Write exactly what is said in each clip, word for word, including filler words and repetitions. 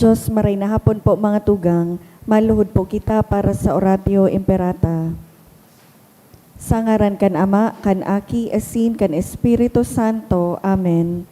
Diyos, maray na hapon po, mga tugang. Maluhod po kita para sa Oratio Imperata. Sa ngaran kan Ama, kan Aki, asin kan Espiritu Santo. Amen.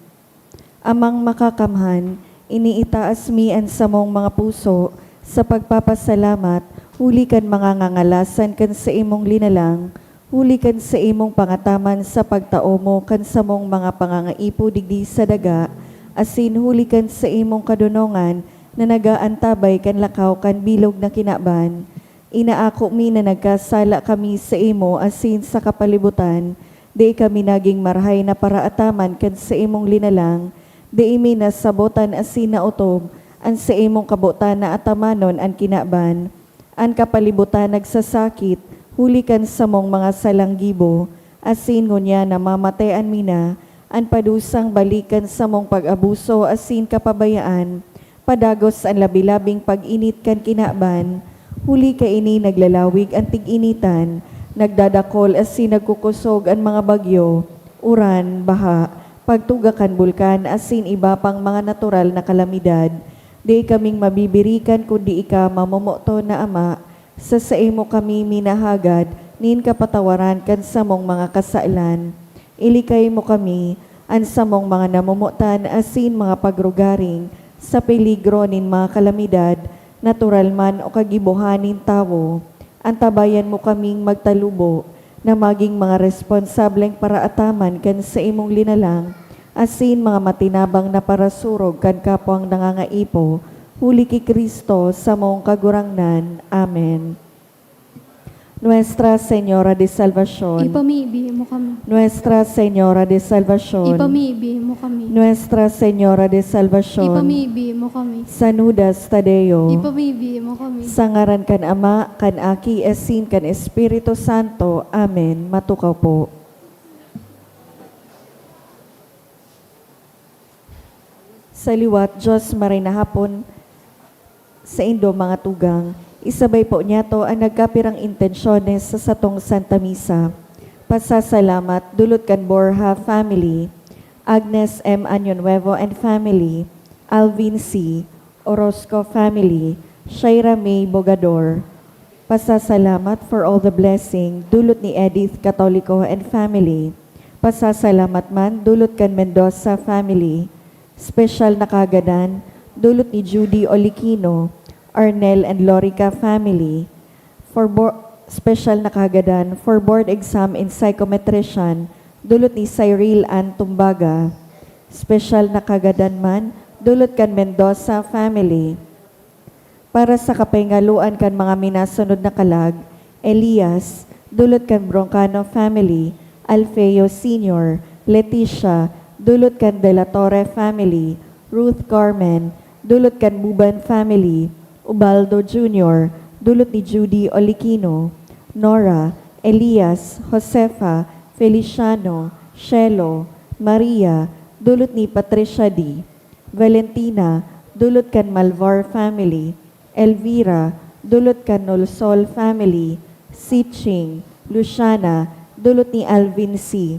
Amang Makakamhan, iniitaas mi an samong mga puso sa pagpapasalamat huli kan mga ngangalasan kan saimong linalang, huli kan saimong pangataman sa pagtao mo kan samong mga pangangaipo digdi sa daga, asin huli kan saimong kadonongan na nag-aantabay kan lakaw kan bilog na kinaban. Inaako mi na nagkasala kami saimo asin sa kapalibutan, dai kami nagin marahay na paraataman kan saimong linalang, dai mi nasabot an asin na otob, an saimong kabotan na atamanon an kinaban. An kapalibutan nagsasakit huli kan samong mga salang gibo, asin ngunyan namamatean mi na an padusang balik kan samong pag-abuso asin kapabayaan. Padagos an labi-labing pag-init kan kinaban, huli kaini naglalawig an tig-initan, nagdadakol asin nagkukosog an mga bagyo, uran, baha, pagtuga kan bulkan asin iba pang mga natural na kalamidad. Dai kaming mabibirikan kundi ika, mamomoton na Ama, sa saimo kami minahagad nin kapatawaran kan samong mga kasalan. Ilikay mo kami, an samong mga namomotan asin mga pagrugaring, sa peligro nin mga kalamidad, natural man o kagibohan nin tawo. Antabayan mo kaming magtalubo na magin mga responsableng paraataman kan saimong linalang, asin mga matinabang na parasurog kan kapwang nangangaipo, huli ki Cristo, samong Kagurangnan. Amen. Nuestra Señora de Salvacion. Ipamibi mo kami. Nuestra Señora de Salvacion. Ipamibi mo kami. Nuestra Señora de Salvacion. Ipamibi mo kami. San Judas Tadeo. Ipamibi mo kami. Sa ngaran kan Ama, kan Aki, asin kan Espiritu Santo. Amen. Matukaw po. Sa liwat, Diyos, maray na hapon saindo, mga tugang. Isabay po niyato an nagkapirang intensyones sa satong Santa Misa. Pasasalamat dulot kan Borja family, Agnes M. Año Nuevo and family, Alvin C., Orozco family, Shaira May Bogador. Pasasalamat for all the blessing, dulot ni Edith Catolico and family. Pasasalamat man dulot kan Mendoza family. Special na kagadan, dulot ni Judy Olikino, Arnel and Lorica family. For bo-, special na kagadan for board exam in psychometrician, dulot ni Cyril Ann Tumbaga. Special na kagadan man, dulot kan Mendoza family. Para sa kapahingaloan kan mga minasunod na kalag, Elias, dulot kan Broncano family, Alfeo Senior, Leticia, dulot kan De La Torre family, Ruth Carmen, dulot kan Buban family, Ubaldo Junior, dulot ni Judy Olikino, Nora, Elias, Josefa, Feliciano, Shelo, Maria, dulot ni Patricia D. Valentina, dulot kan Malvar family. Elvira, dulot kan Nolsol family. Siching, Luciana, dulot ni Alvin C.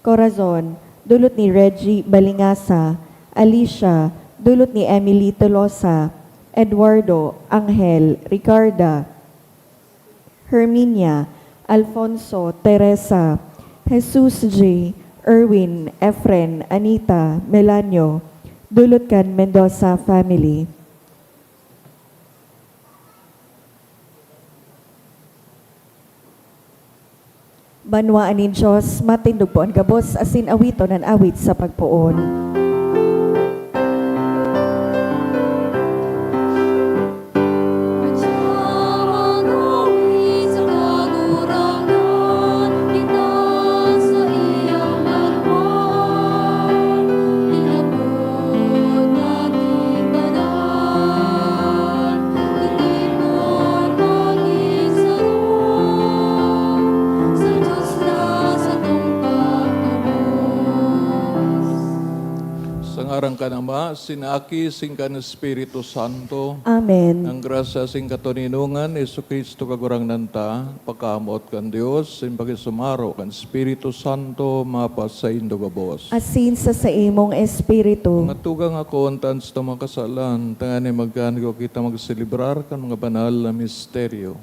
Corazon, dulot ni Reggie Balingasa. Alicia, dulot ni Emily Tolosa. Eduardo, Angel, Ricarda, Herminia, Alfonso, Teresa, Jesus J., Erwin, Efren, Anita, Melanio, dulot kan Mendoza family. Banwaan nin Dios, matindog po an gabos asin awiton an awit sa pagpoon. Kan Ama, sin Aki, sin kan Espiritu Santo. Amen. Ang grasya sin katoninongan ni Jesu-Cristo Kagurangnan ta, pagkamoot kan Dios, sin pakisumaro kan Espiritu Santo, mapasaindo gabos. Asin sa saimong espiritu. Mga tugang, ako an taas na mga kasalan, tanganing magkanigo kita magselebrar kan mga banal na misteryo.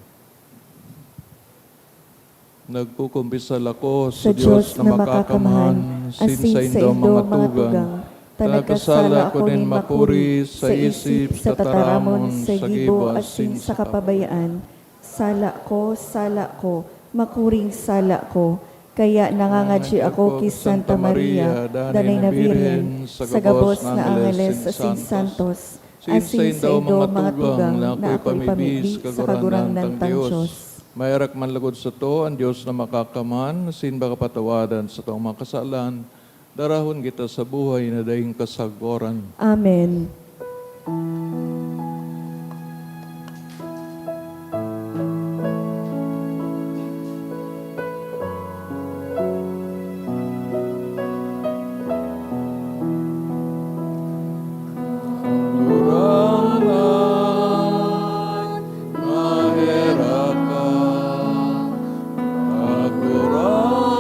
Nagkukumpisal ako sa Dios na makakamhan, asin saindo, mga tugang, ta nagkasala ako nin makuri sa isip, sa tataramon, sa gibo, asin sa kapabayaan. Sala ko, sala ko, makuring sala ko. Kaya nangangadyi ako ki Santa Maria, danay na Birhen, sa gabos na angeles asin santos, asin saindo, mga tugang, na akoy pamibis sa Kagurangnan tang Dios. Maherak man logod sato an Dios na makakamhan, asin pakapatawadan satong mga kasalan, darahon kita sa buhay na daing kasagoran. Amen.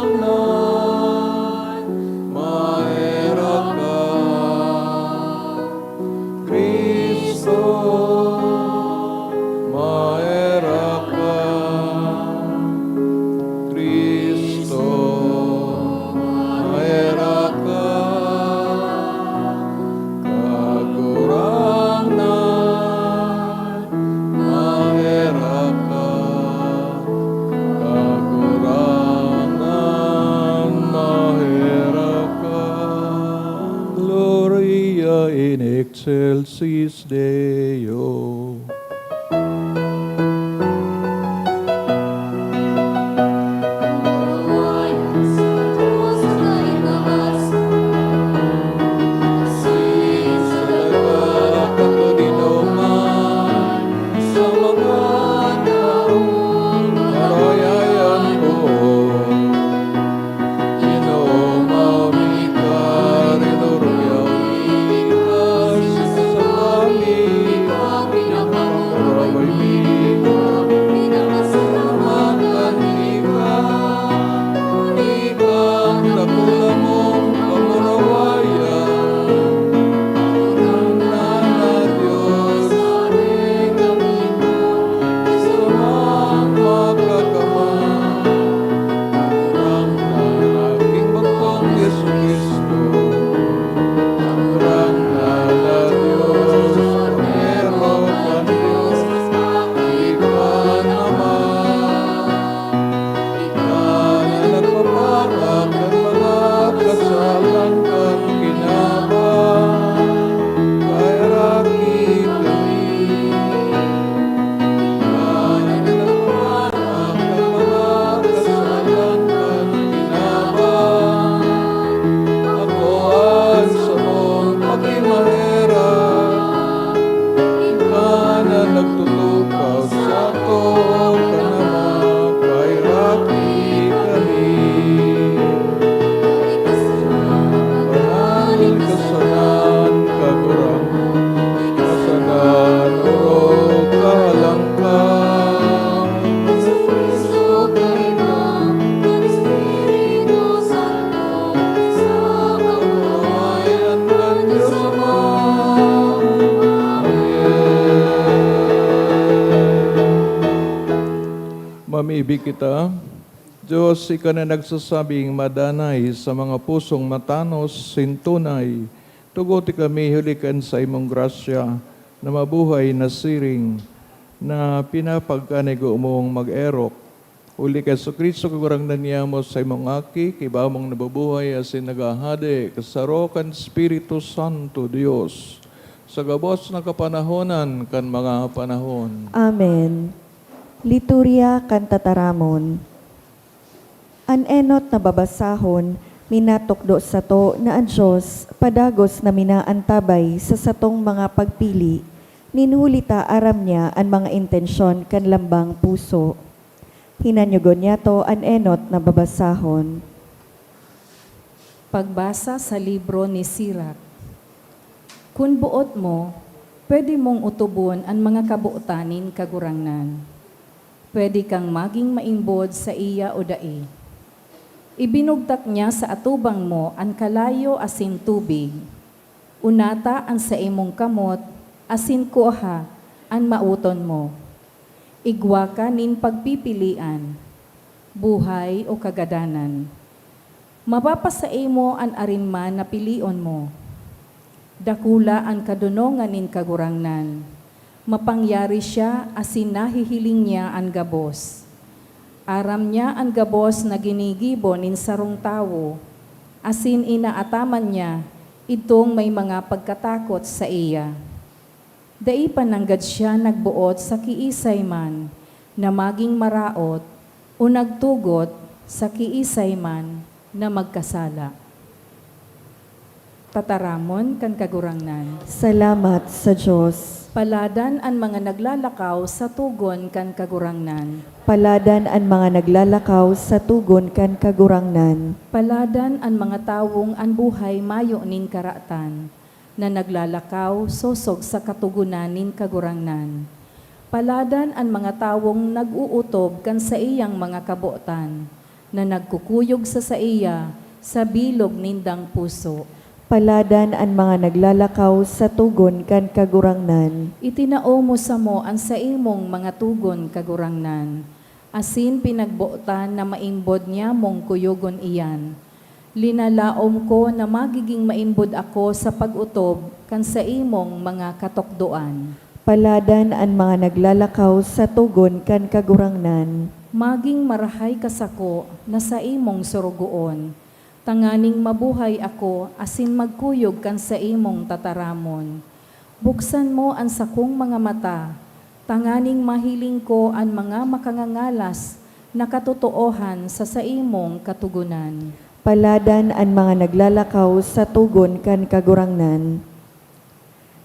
Kagurangnan, maherak ka. Cristo, maherak ka. Cristo, maherak ka. Kagurangnan, maherak ka. Kagurangnan, maherak ka. Gloria in excelsis Deo. Ako an samong pakimaherak, ika na nagtutukaw sato kan Ama, kaheraki kami. Banal, kasalan, kagurang, kasalan, orog, kahalangkaw. Mamibi kita. Dios, ika na nagsasabing madanay sa mga pusong matanos, sintunay, tuguti kami huli kan saimong grasya na mabuhay na siring, na pinapagkanigo mong mag-erok. Huli kan Jesu-Cristo, Kagurangnan niamo, saimong Aki, kiba mong nabubuhay asin naghahade, kasaro kan Espiritu Santo, Dios, sa gabos na kapanahonan kan mga panahon. Amen. Liturya kan Tataramon. An enot na babasahon, minatukdo sato na an Dios padagos na minaantabay sa satong mga pagpili, nin huli ta aram niya an mga intensyon kan lambang puso. Hinanyogon niyato an enot na babasahon. Pagbasa sa libro ni Sirak. Kun boot mo, pwede mong otobon an mga kabotan nin Kagurangnan. Pwede kang magin maimbod saiya o dai. Ibinugtak niya sa atubang mo an kalayo asin tubig. Unata an saimong kamot, asin kuaha an maoton mo. Igwa ka nin pagpipilian, buhay o kagadanan. Mapapasaimo an arin man na pilion mo. Dakula an kadonongan nin Kagurangnan. Mapangyari siya asin nahihiling niya an gabos. Aram niya an gabos na ginigibo nin sarong tawo, asin inaataman niya idtong may mga pagkatakot saiya. Dai pa nanggad siya nagboot sa kiisay man na magin maraot o nagtugot sa kiisay man na magkasala. Tataramon kan Kagurangnan. Salamat sa Dios. Paladan an mga naglalakaw sa tugon kan Kagurangnan. Paladan an mga naglalakaw sa tugon kan Kagurangnan. Paladan an mga tawong an buhay mayo nin karatan, na naglalakaw sosog sa katogonan nin Kagurangnan. Paladan an mga tawong nag-ootob kan saiyang mga kabotan, na nagkukuyog sa saiya sa bilog nindang puso. Paladan an mga naglalakaw sa tugon kan Kagurangnan. Itinao mo samo an saimong mga tugon, Kagurangnan, asin pinagbotan na maimbod nyamong kuyogon iyan. Linalaom ko na magiging maimbod ako sa pag-otob kan saimong mga katukdoan. Paladan an mga naglalakaw sa togon kan Kagurangnan. Maging marahay ka sako na saimong sorogoon, tanganing mabuhay ako asin magkuyog kan saimong tataramon. Buksan mo an sakong mga mata, tanganing mahiling ko an mga makangangalas na katotoohan sa saimong Katogonan. Paladan an mga naglalakaw sa togon kan Kagurangnan.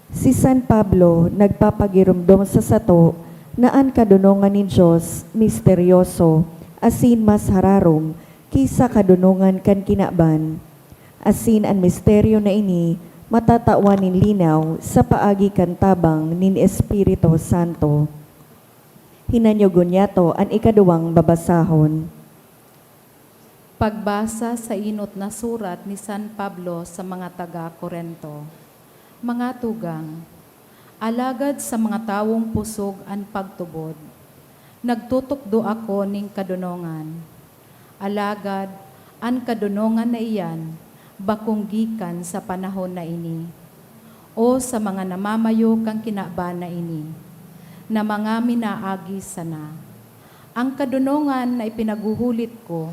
Si San Pablo nagpapagiromdom sa sato na an kadonongan nin Dios misteryoso asin mas hararom ki sa kadonongan kan kinaban. Asin an misteryo na ini matatawan nin linaw sa paagi kan tabang nin Espiritu Santo. Hinanyogon niyato an ikaduwang babasahon. Pagbasa sa enot na surat ni San Pablo sa mga taga Corinto. Mga tugang, alagad sa mga tawong pusog an pagtubod, nagtutukdo ako nin kadonongan. Alagad an kadonongan na iyan bakong gikan sa panahon na ini, o sa mga namamayo kan kinaban na ini, na mga minaagi sana. An kadonongan na ipinaghuhulit ko,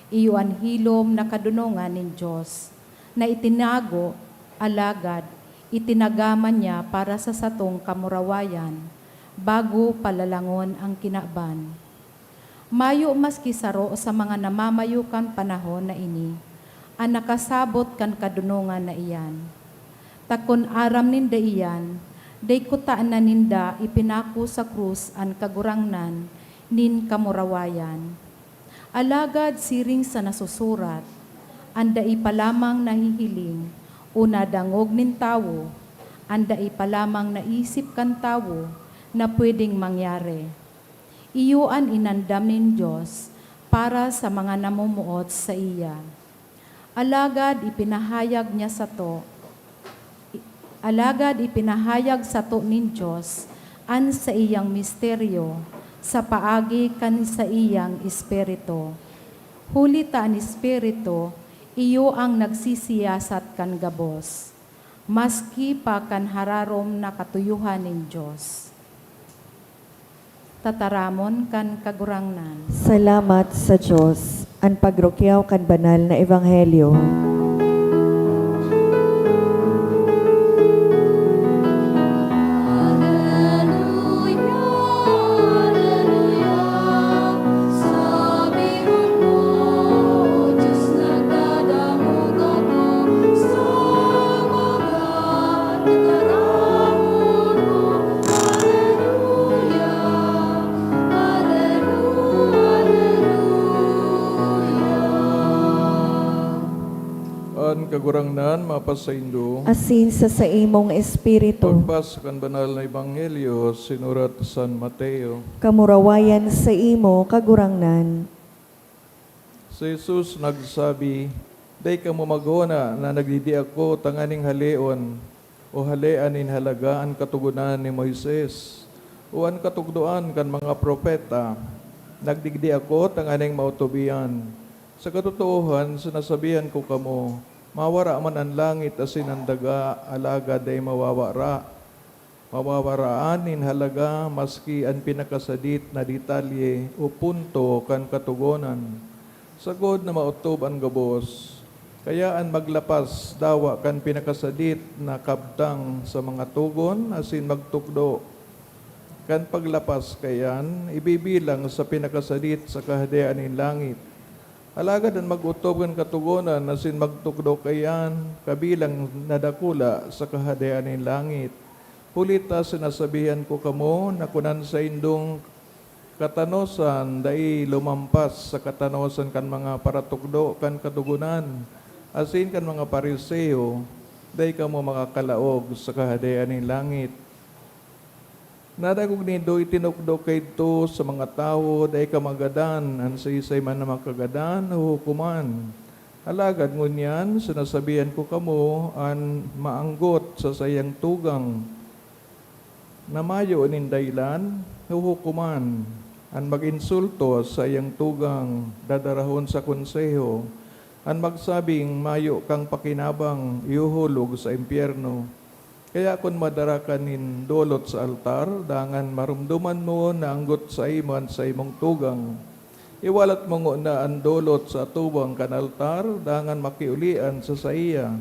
iyo an hilom na kadonongan nin Dios, na itinago, alagad itinagama niya para sa satong kamurawayan, bago palalangon an kinaban. Mayo maski saro sa mga namamayo kan panahon na ini an nakasabot kan kadonongan na iyan. Ta kun aram ninda iyan, dai kutana ninda ipinako sa krus an Kagurangnan nin kamurawayan. Alagad siring sa nasusurat, "An dai pa lamang nahihiling o nadangog nin tawo, an dai pa lamang naisip kan tawo na pwedeng mangyari, iyo an inandam nin Dios para sa mga namomoot saiya." Alagad ipinahayag niya sato, alagad ipinahayag sato nin Dios an saiyang misteryo sa paagi kan saiyang Espiritu. Huli ta an Espiritu iyo an nagsisiyasat kan gabos, maski pa kan hararom na katuyohan nin Dios. Tataramon kan Kagurangnan. Salamat sa Dios. An pagrukyaw kan banal na ebanghelyo. Kagurangnan, mapasaindo. Asin sa saimong espiritu. Pagbasa kan Banal na Ebanghelyo, sinurat San Mateo. Kamurawayan saimo, Kagurangnan. Si Jesus nagsabi, "Dai kamo maghona na nagdigdi ako tanganing haleon o halean nin halaga an Katogonan ni Moises o an katukdoan kan mga propeta. Nagdigdi ako tanganing maotob iyan. Sa katotoohan, sinasabihan ko kamo, mawara man an langit asin an daga, alagad dai mawawara, mawawaraan nin halaga maski an pinakasadit na detalye o punto kan Katogonan. Sagkod na maotob an gabos, kaya an maglapas dawa kan pinakasadit na kabtang sa mga togon asin magtukdo. Kan paglapas kaiyan, ibibilang sa pinakasadit sa Kahadean nin langit. Alagad an mag-otob kan Katogonan asin magtukdo kaiyan, kabilang na dakula sa Kahadean nin langit. Huli ta sinasabihan ko kamo na kun an saindong katanosan dai lumampas sa katanosan kan mga paratukdo kan Katogonan asin kan mga Fariseo, dai kamo makakalaog sa Kahadean nin langit. Nadangog nindo itinukdo kaidto sa mga tawo, dai ka magadan, an siisay man na makagadan, huhukoman. Alagad ngunyan, sinasabihan ko kamo, an maanggot sa saiyang tugang na mayo nin dahelan, huhukoman. An mag-insulto sa saiyang tugang, dadarahon sa konseho. An magsabing mayo kang pakinabang, ihuhulog sa impyerno. Kaya kun madara ka nin dolot sa altar, dangan maromdoman mo na anggot saimo an saimong tugang, iwalat mo ngona an dolot sa atubang kan altar, dangan makiulian sa saiya.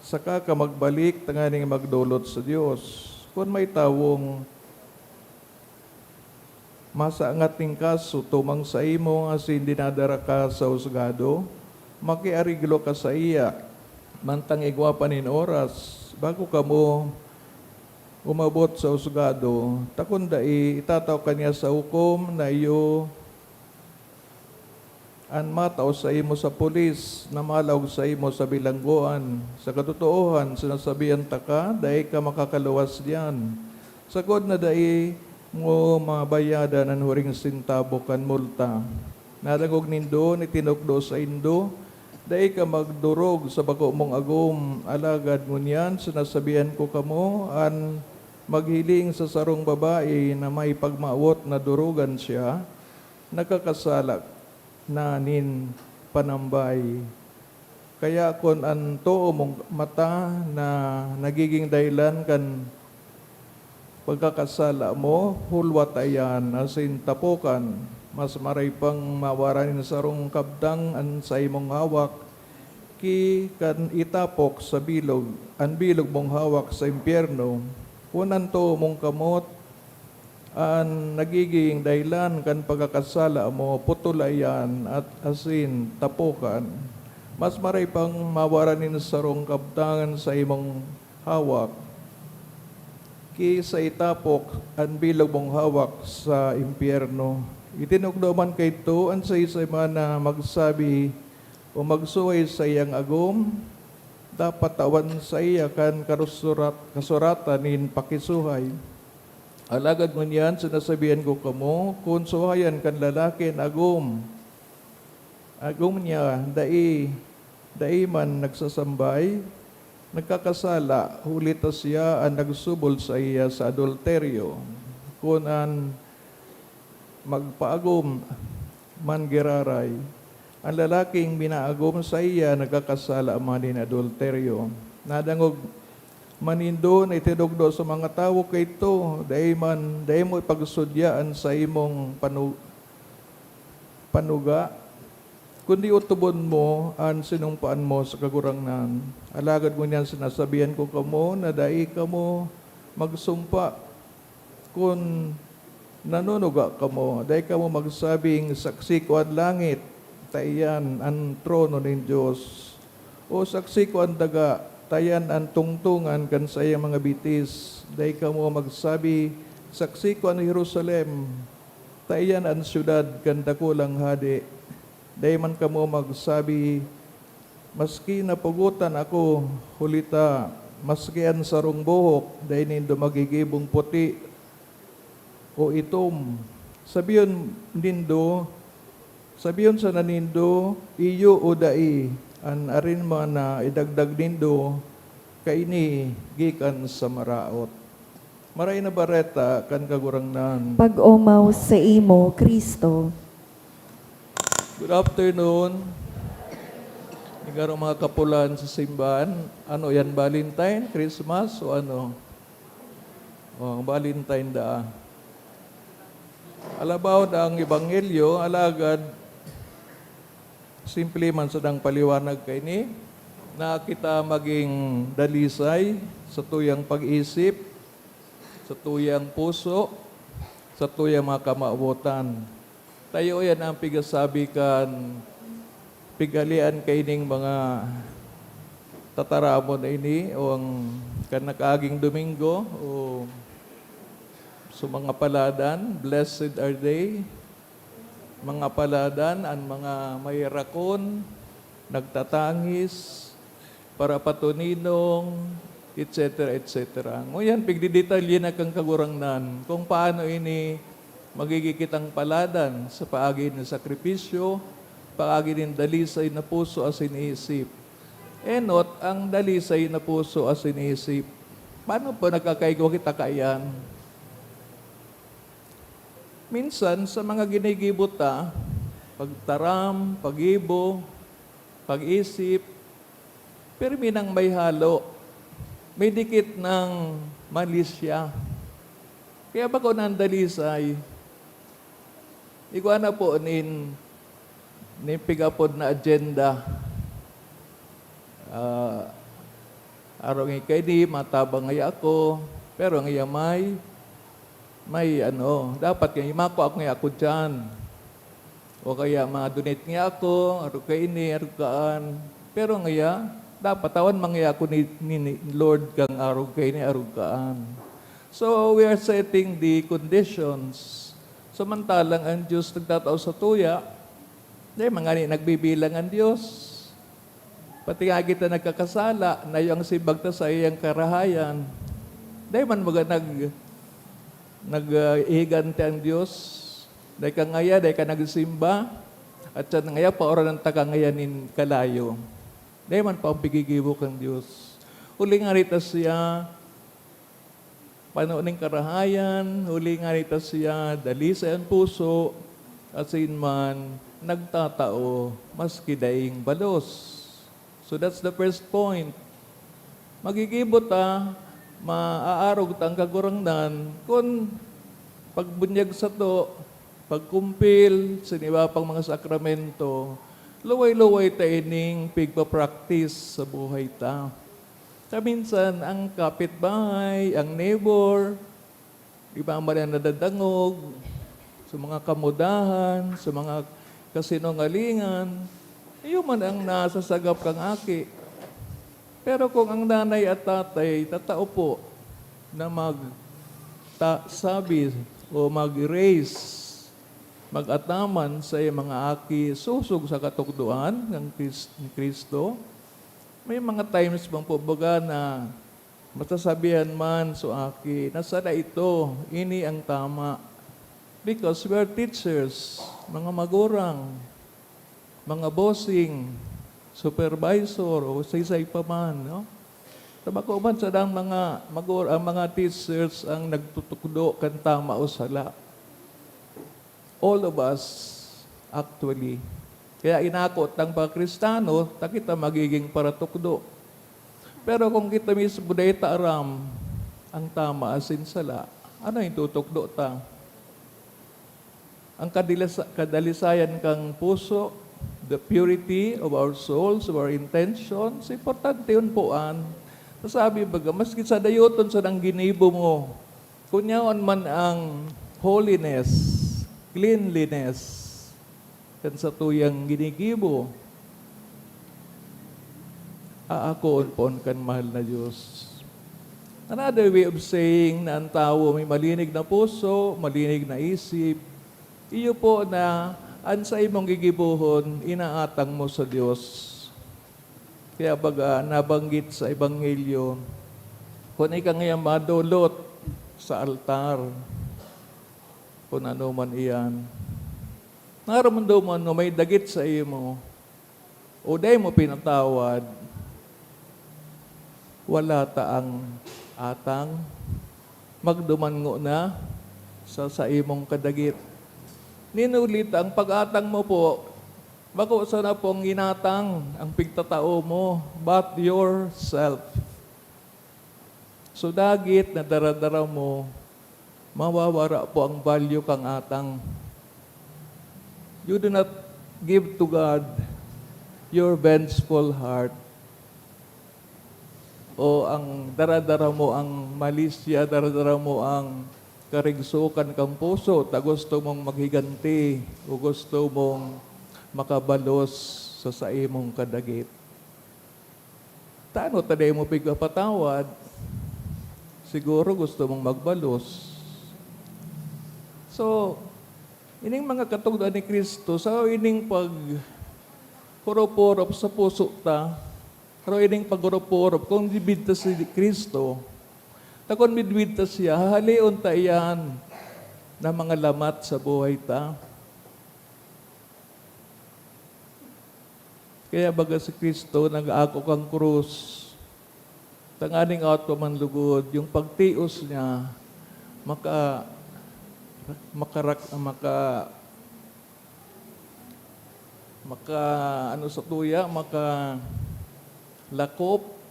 Saka ka magbalik tanganing magdolot sa Dios. Kun may tawong masangat nin kaso tumang saimo asin dinadara ka sa husgado, makiariglo ka saiya mantang igwa pa nin oras, bago kamo umabot sa husgado, ta kun dai, itatao ka niya sa hukom na iyo an matao saimo sa pulis na malaog saimo sa bilanggoan. Sa katotoohan, sinasabihan taka, dai ka makakaluwas diyan, sagkod na dai mo mabayadan an huring sentabo kan multa. Nadangog nindo an itinukdo saindo, "Dai ka magdorog sa bako mong agom." Alagad ngunyan sinasabihan ko kamo, an maghiling sa sarong babae na may pagmawot na dorogan siya, nagkakasala na nin panambay. Kaya kun an too mong mata na nagiging dahelan kan pagkakasala mo, hulwata iyan asin tapokan. Mas maray pang mawara nin sarong kabtang an saimong hawak ki kan itapok sa bilog an bilog mong hawak sa impyerno. Kun an too mong kamot an nagiging dahelan kan pagkakasala mo, putola iyan at asin tapokan. Mas maray pang mawara nin sarong kabtang an saimong hawak ki sa itapok an bilog mong hawak sa impyerno. Itinukdo man kaidto, an siisay man na magsabi o magsuhay sa saiyang agom, dapat tawan saiya kan karusurat-, kasuratan nin pakisuhay. Alagad ngunyan sinasabihan ko kamo, kun suhayan kan lalaki an agom, agom niya, dai, dai man nagsasambay, nagkakasala, huli ta siya an nagsubol saiya sa adulteryo. Kun an magpaagom man giraray, an lalaking minaagom saiya nagkakasala man nin adulteryo. Nadangog man nindo na itinukdo sa mga tawo kaidto, "Dai man, dai mo ipagsudya an saimong panu-, panuga, kundi otobon mo an sinumpaan mo sa Kagurangnan." Alagad ngunyan sinasabihan ko kamo na dai kamo magsumpa. Kun nanunuga kamo, dai kamo magsabing, "Saksi ko an langit, ta iyan an trono nin Dios," o, "Saksi ko an daga, ta iyan an tungtongan kan saiyang mga bitis." Dai kamo magsabi, "Saksi ko an Jerusalem, ta iyan an syudad kan dakulang hade." Dai man kamo magsabi, Maski napugotan ako, huli ta maski an sarong buhok dai nindo magigibong puti o itom. Sabihon nindo, sabihon sana nindo, "Iyo o dai," an arin man na idagdag nindo, "Kaini gikan sa maraot." Maray na Bareta kan Kagurangnan. Pag-omaw saimo, Cristo. Good afternoon. Igaro mga kapulan sa simbahan. Ano yan, Valentine, Christmas, o ano? O, Valentine daa. Alabaw na ang ebanghelyo, alagad simple man sadang paliwanag kaini, na kita maging dalisay sa tuyang pag-isip, sa tuyang puso, sa tuyang mga kamawotan. Tayo yan ang pigasabi kan pighalian kaining mga tataramon na ini o ang kan nakaaging Domingo o sa mga paladan, blessed are they. Mga paladan an mga maherakon, nagtatangis, parapatoninong, et cetera, et cetera. Ngunyan, pigdidetalye na kan Kagurangnan kung paano ini magiging kitang paladan sa paagi nin sakripisyo, paagi nin dalisay na puso asin isip. Enot ang dalisay na puso asin isip. Paano po nagkakaigwa kita kaiyan? Minsan, sa mga ginigibo ta, pagtaram, paggibo, pag-isip, pirmi nang may halo, may dikit ng malisya. Kaya bako nang dalisay, igwa na po nin, nin pigapod na agenda. Ah, arog ni kaini, matabang ngaya ako, pero ngaya may, may ano, dapat ngaya makua ako ngaya ako diyan. O kaya ma-donate ngaya ako, arog kaini, arog kaan. Pero ngaya, dapat tawan man ngaya ako ni, ni, ni Lord kan arog kaini, arog kaan. So, we are setting the conditions. Samantalang ang Diyos nagtatao sa tuya, dai man ngani nagbibilang ang Diyos. Pati nga kita nagkakasala, na iyo ang simbag ta sa iyang karahayan. Dai man baga nag-, nag-, ah, ihiganti ang Diyos. Dai ka ngaya, dai ka nagsimba, at siya ngaya, paoranan ta ka ngaya nin kalayo. Dai man pa ang pigigibo kan Diyos. Huli ngani ta siya, pano nin karahayan, huli ngani ta siya, dalisay an puso, asin man nagtatao maski daing balos. So that's the first point. Magigibo ta, maaarog ta an Kagurangnan kun pagbunyag sato, pagkumpil sa iba pang mga sakramento, luway-luway ta ining pigpa-practice sa buhay ta. Kaya minsan, ang kapitbahay, ang neighbor, iba man ang nadadangog sa mga kamudahan, sa mga kasinungalingan, iyo man ang nasasagap kan aki. Pero kung ang nanay at tatay tatao po na mag-, ta-, sabi o mag-raise, mag-ataman sa iyang mga aki sosog sa katukdoan kan Kris-, ni Cristo, may mga times man po baga na masasabihan man so aki na sana ito, ini ang tama. Because we are teachers, mga magurang, mga bossing, supervisor, o saysay pa man, no? Tabako man sadang mga magur-, ang mga teachers ang nagtutukdo kan tama o sala. All of us, actually. Kaya inako tang mga Kristiyano, ta kita magiging paratukdo. Pero kung kita mismo dai ta aram ang tama asin sala, ano yung tutukdo ta? Ang kadilasa-, kadalisayan kang puso, the purity of our souls, of our intentions, importante yun po an. Sasabi baga, maski sa dayoton sa nang ginibo mo, kun yaon man ang holiness, cleanliness, kan satuyang ginigibo, aakoon poon kan mahal na Diyos. Another way of saying na ang tawo may malinig na puso, malinig na isip, iyo po na an saimong gigibohon, inaatang mo sa Diyos. Kaya baga nabanggit sa Ebanghelyo, kun ika ngayon madolot sa altar, kun ano man iyan, naramdaman mo may dagit sa imo, o dai mo pinatawad, wala ta ang atang magduman ngona sa saimong kadagit. Ninuli ta ang pag-atang mo po, bako sana pong inatang ang pigtatao mo, but yourself. So, dagit na dara-dara mo, mawawara po ang value kang atang. You do not give to God your vengeful heart. O ang dara-dara mo ang malisya, dara-dara mo ang karigsokan kang puso, ta gusto mong maghiganti o gusto mong makabalos sa saimong kadagit. Tano ta dai mo pigpapatawad? Siguro gusto mong magbalos. So, ining mga katugdan ni Cristo, sa ining pag-orop-orop sa puso ta, pero ining pag-orop-orop, kung midbid ta si Cristo, ta kun midbid ta siya, hahaleon ta iyan na mga lamat sa buhay ta. Kaya baga si Cristo nag-aako kan krus, tanganing aot pa man lugod, yung pagtios niya, maka-, makarak-, maka-, maka-, ano sa tuya, maka-lakop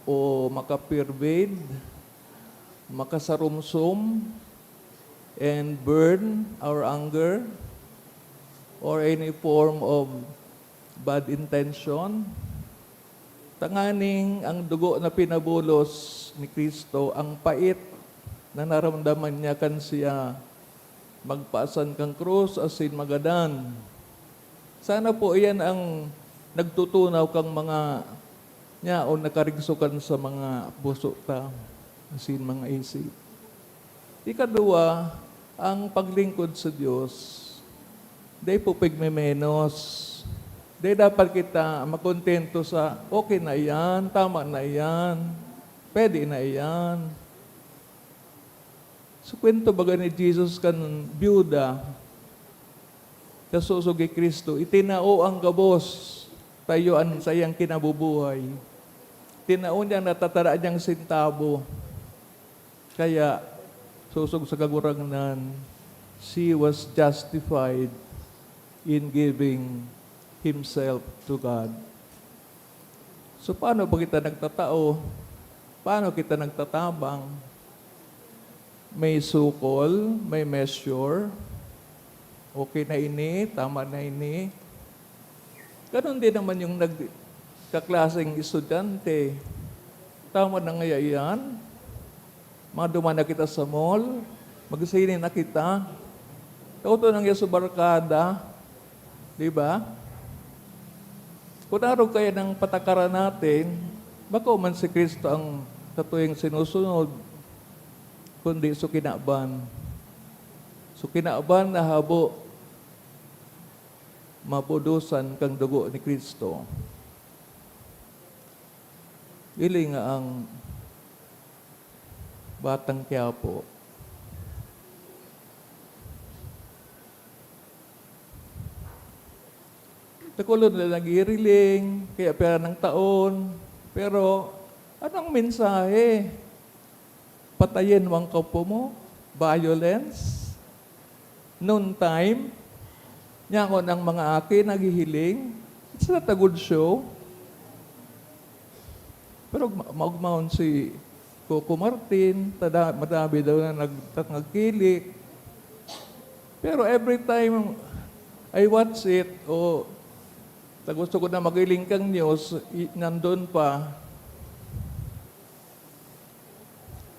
o maka-pervade, makasarumsom, and burn our anger or any form of bad intention, tanganing ang dugo na pinabulos ni Cristo, ang pait na naramdaman niya kan siya magpaasan kan krus asin magadan. Sana po iyan ang nagtutunaw kan mga yaon na karigsokan sa mga puso ta asin mga isip. Ikaduwa, ang paglingkod sa Dios, dai po pigmemenos. Dai dapat kita makontento sa, "Okay na iyan, tama na iyan, pwede na iyan." Sa kwento baga ni Jesus kan byuda, kasosog ki Cristo, itinao ang gabos, ta iyo an saiyang kinabubuhay. Tinao niya an natatara niyang sentabo. Kaya, sosog sa Kagurangnan, she was justified in giving himself to God. So, paano pa kita nagtatao? Paano kita nagtatabang? May sukol, may measure. Okay na ini, tama na ini. Ganon din naman yung nagkaklaseng estudyante. Tama na ngaya iyan? Maduman na kita sa mall, magsine na kita. Kauto nang iya sa barkada, di ba? Kung arog kaya ng patakaran natin, bako man si Cristo ang katuwing sinusunod, kundi so kinaban. So kinaban na habo, mabudosan kang dugo ni Cristo. Ili nga ang Batang Quiapo. Takulon na nagiriling, kaya pira ng taon. Pero, anong mensahe? Patayin mo ang kapo mo? Violence? Noon time? Nya, kung ang mga aki naghihiling, it's not a good show. Pero ma-, maugmaon si Coco Martin, tada-, madami daw na nag-, nagkili. Pero every time I watch it, o ta gusto ko na magiling kang news, i-, nandun pa.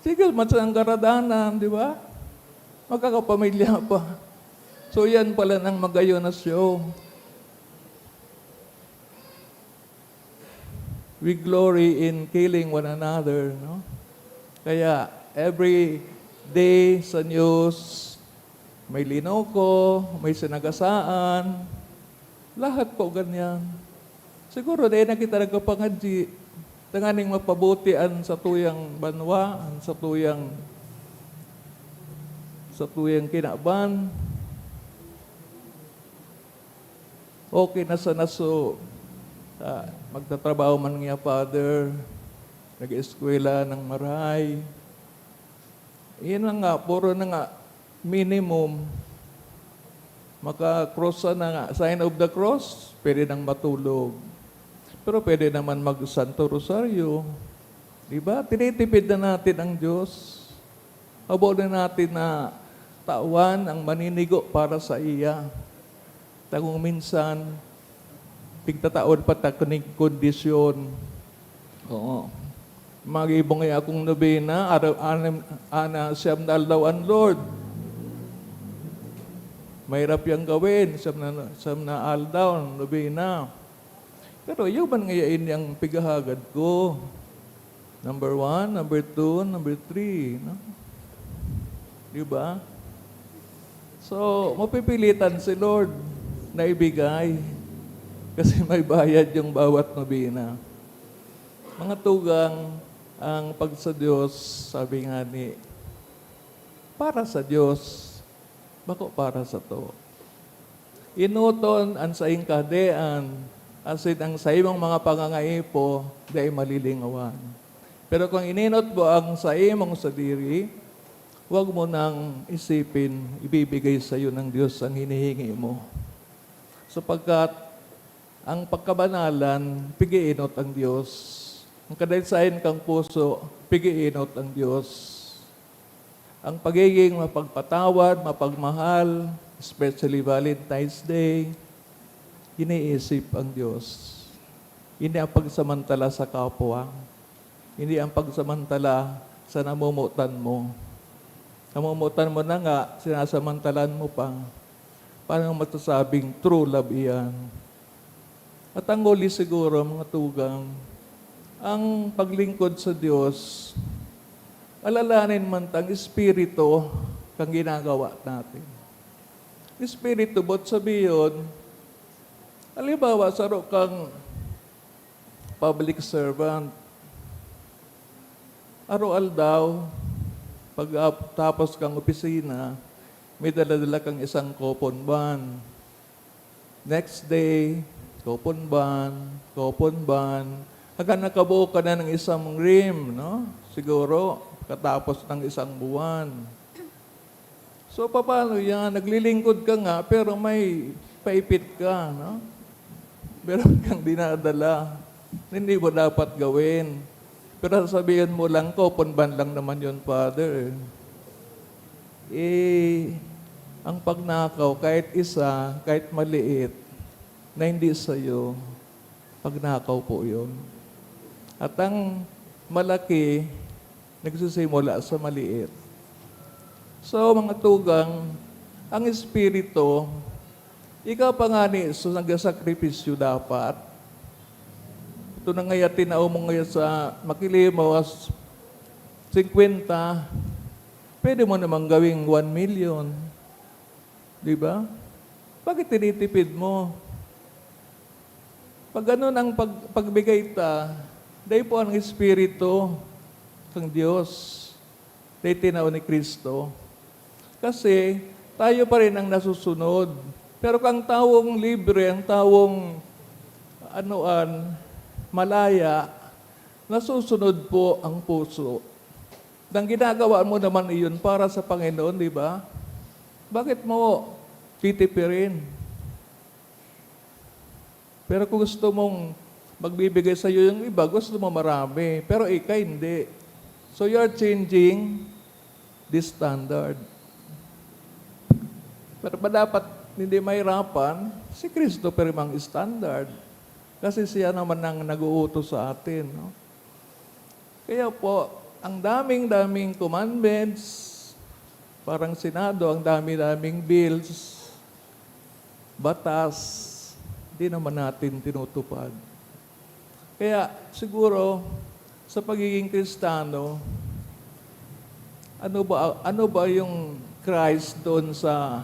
Sige, man sa ang karadanan, di ba? Magkakapamilya pa. So, yan pala ng magayon na show. We glory in killing one another, no? Kaya, every day sa news, may linoko, may sinagasaan. Lahat po ganyan. Siguro, dahil na kita nagkapangadji, Tanganing mapabuti an satuyang banwa, an satuyang, satuyang kinaban. Okay na sana so, ah, magtatrabaho man niya, Father, nag-eskwela ng maray. Yun na nga, puro na nga, minimum. Maka-cross na nga, sign of the cross, pwede nang matulog. Pero pwede naman mag-Santo Rosario. Di ba? Tinitipid na natin ang Diyos. Habo na natin na tawan ang maninigo para sa iya. Tangong minsan, tigtataod pa ta kuning kondisyon. Oo. Magibong ay akong nobena, araw, anam, ana, siyam na aldaw an Lord. Mahirap yang gawin, siyam na, siyam na aldaw, nobena. Pero iyo man ngaya ini ang pighahagad ko. Number one, number two, number three, no? Di ba? So, mapipilitan si Lord na ibigay. Kasi may bayad yung bawat nobena. Mga tugang, ang pag sa Diyos, sabi nga ni, para sa Diyos, bako para sa to. Enoton an saing kahadean, asin ang saimong mga pangangaipo dai malilingawan. Pero kung inenot mo ang saimong sadiri, huwag mo nang isipin, ibibigay sa'yo ng Diyos ang hinihingi mo. Sapagkat ang pagkabanalan, pig-eenot ang Diyos. Ang kadaysayan kang puso, pig-eenot ang Diyos. Ang pagiging mapagpatawad, mapagmahal, especially Valentine's Day, iniisip ang Diyos. Hindi ang pagsamantala sa kapwa. Hindi ang pagsamantala sa namomotan mo. Namomotan mo na nga, sinasamantalan mo pa. Paano masasabing true love iyan? At ang huli siguro, mga tugang, ang paglingkod sa Diyos, alalahanin man tang espiritu kan ginagawa natin. Espiritu, boot sabihon, halimbawa, saro kang public servant, araw-aldaw, pag ap-, tapos kang opisina, may dala-dala kang isang coupon bond. Next day, coupon bond, coupon bond. Hanggang nakabuo ka na ng isang rim, no? Siguro, katapos ng isang buwan. So, papaano yan? Naglilingkod ka nga, pero may paipit ka, no? Meron kang dinadala. Hindi mo dapat gawin. Pero sasabihin mo lang, coupon bond lang naman yun, Father. Eh, ang pagnakaw, kahit isa, kahit maliit, na hindi sa'yo, pagnakaw po yun. At ang malaki, nagsisimula sa maliit. So, mga tugang, ang Espiritu, ikaw pa ngani, so, nagsasakripisyo dapat. Ito na ngaya, tinao mo ngaya sa makilimos, singkwenta, pwede mo namang gawing one million. Di ba? Bakit tinitipid mo? Pag ganun ang pag-, pagbigay ta, dai po ang Espiritu kang Dios, dai tinao ni Cristo. Kasi tayo pa rin ang nasusunod. Pero kung ang tawong libre, ang tawong, anoan, malaya, nasusunod po ang puso. Nang ginagawa mo naman iyon para sa Panginoon, di ba? Bakit mo titipirin? Pero kung gusto mong magbibigay sa'yo yung iba, gusto mo marami, pero ika hindi. So, you are changing the standard. Pero ba dapat hindi mahirapan? Si Cristo pa rin ang standard. Kasi siya naman ang nag-uutos sa atin, no? Kaya po, ang daming-daming commandments, parang Senado, ang dami-daming bills, batas, di naman natin tinutupad. Kaya siguro, sa pagiging Kristiyano, ano ba, ano ba yung Christ doon sa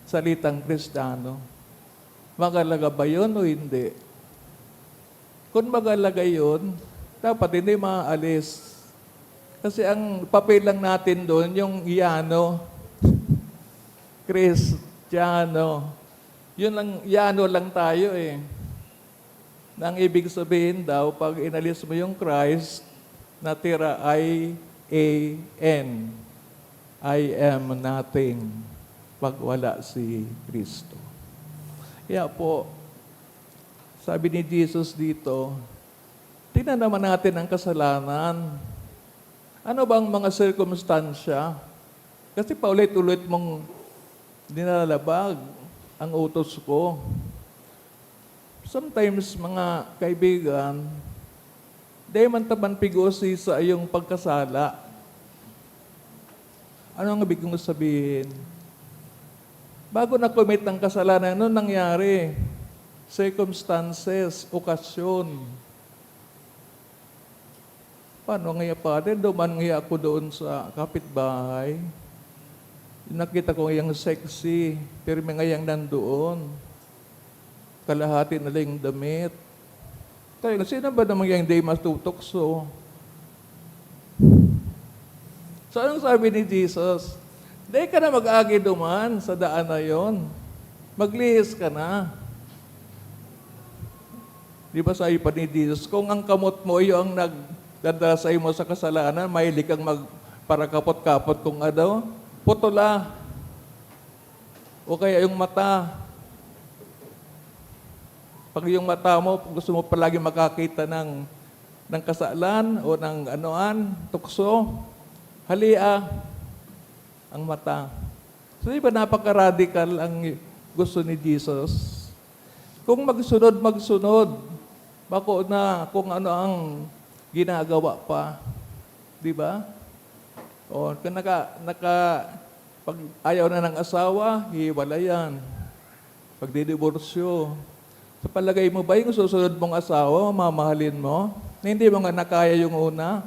salitang Kristiyano? Mahalaga ba yun o hindi? Kung mahalaga yun, Dapat hindi maalis. Kasi ang papel lang natin doon, yung yano, Kristiyano. Yun lang, yano lang tayo eh. Na ang ibig sabihin daw, pag inalis mo yung Christ, natira I A N. I am nothing pag wala si Kristo. Kaya po, sabi ni Jesus dito, tingnan naman natin ang kasalanan. Ano bang mga sirkumstansya? Kasi paulit-ulit mong nilalabag ang utos ko. Sometimes, mga kaibigan, dai man ta man pig-usisa yung pagkasala. Ano ang ibig kong sabihin? Bago na-commit ang kasalanan, ano nangyari? Circumstances, okasyon. Paano ngaya, Father? Duman ngaya ako doon sa kapitbahay. Nakita ko ngayang sexy, pirmi ngayang nandoon. Kalahati na lang yung damit. Kaya sino ba naman yung di matutukso? So, anong sabi ni Jesus? Di ka na mag-agi duman sa daan na yon. Maglihis ka na. Di ba sabi pa ni Jesus, "Kung ang kamot mo iyo ang nagdadala sa imo sa kasalanan, mahilig kang magparakapot-kapot kung ano, putola." O kaya yung mata. Pag yung mata mo, gusto mo palagi makakita ng, ng kasalan o ng anoan, tukso, halia ang mata. So, di ba napaka-radical ang gusto ni Jesus? Kung magsunod, magsunod. Bako na kung ano ang ginagawa pa. Di ba? O, kung naka, naka, pag ayaw na ng asawa, hiwalayan. Pagdidiborsyo. Sa palagay mo ba, yung susunod mong asawa, mamahalin mo? Na hindi mo nga nakaya yung una?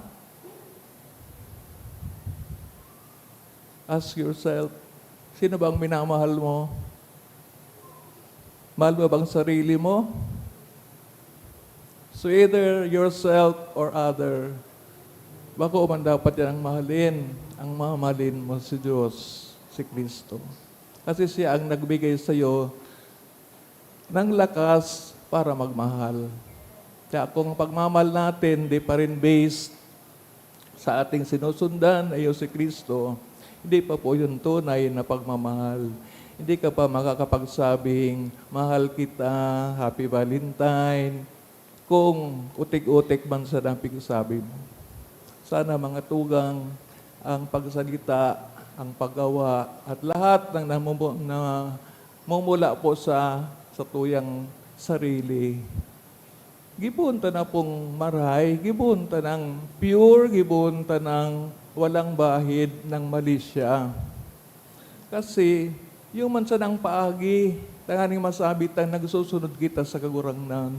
Ask yourself, sino ba ang minamahal mo? Mahal mo bang sarili mo? So either yourself or other. Bako man dapat yan ang mahalin. Ang mamahalin mo si Diyos, si Kristo. Kasi siya ang nagbigay sa'yo ng lakas para magmahal. Kaya kung ang pagmamahal natin di pa rin based sa ating sinusundan, iyo si Kristo, hindi pa po yun tunay na pagmamahal. Hindi ka pa makakapagsabing, "Mahal kita, Happy Valentine," kung utik-utik man sa napigsabi mo. Sana, mga tugang, ang pagsalita, ang paggawa, at lahat ng namumu-, namumula po sa, sa tuyang sarili, gibohon ta na pong maray, gibohon ta ng pure, gibohon ta ng walang bahid ng malisya. Kasi, yung man sanang paagi, tanganing masabi tang nagsusunod kita sa Kagurangnan.